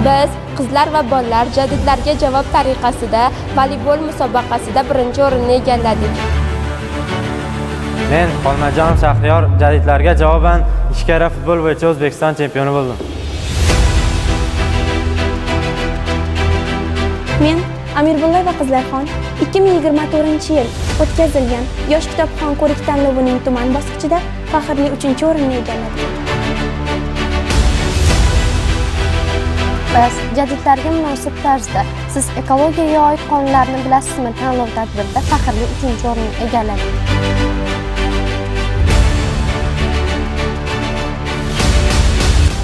Biz qizlar va bolalar jadidlarga javob tariqasida voleybol musobaqasida birinchi o'rinni egalladik. Men Xolmajonov Shahriyor jadidlarga javoban 2 karra futbol bo'yicha O'zbekiston chempioni bo'ldim. Men Amirbullayeva Qizlarxon 2024-yil o'tkazilgan Yosh kitobxon ko'rik tanlovining tuman bosqichida faxrli 3-o'rinni egalladim. Biz jadidlarga munosib tarzda "Siz ekologiyaga oid qonunlarni bilasizmi?" tanlov tadbirida faxrli 3-o'rinni egalladik.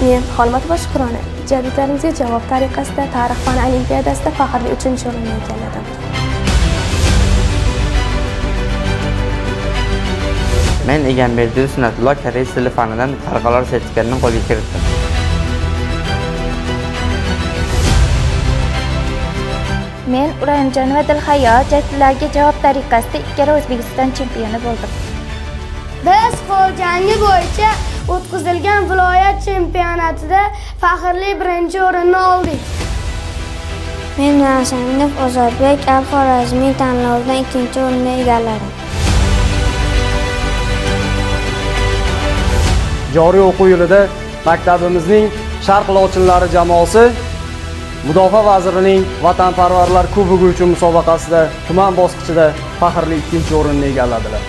Men Xolmatova Shukrona jadidlarimizga javob tariqasida tarix fani olimpiadasida faxrli 3-o'rinni egalladim. Men Egamberdi Sunnatullo koreys tili fanidan xalqaro sertifikatni qo'lga kiritdim. Men Urayimjonova Dilhayo jadidlarga javob tariqasida 2 karra O'zbekiston chempioni bo'ldim. Biz qo'l jangi bo'yicha o'tkazilgan viloyat chempionatida faxrli 1-o'rinni oldik. Men Rasaminov Ozodbek Al-Xorazmiy tanlovidan 2-o'rinni egalladim. Joriy o'quv yilida maktabimizning Sharq lochinlari jamoasi Mudofaa vazirining Vatanparvarlar kubogi uchun musobaqasida tuman bosqichida faxrli 2-o'rinni egalladilar.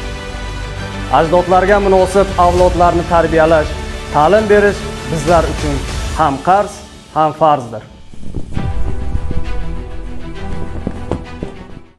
Ajdodlarga munosib avlodlarni tarbiyalash, ta'lim berish bizlar uchun ham qarz, ham farzdir.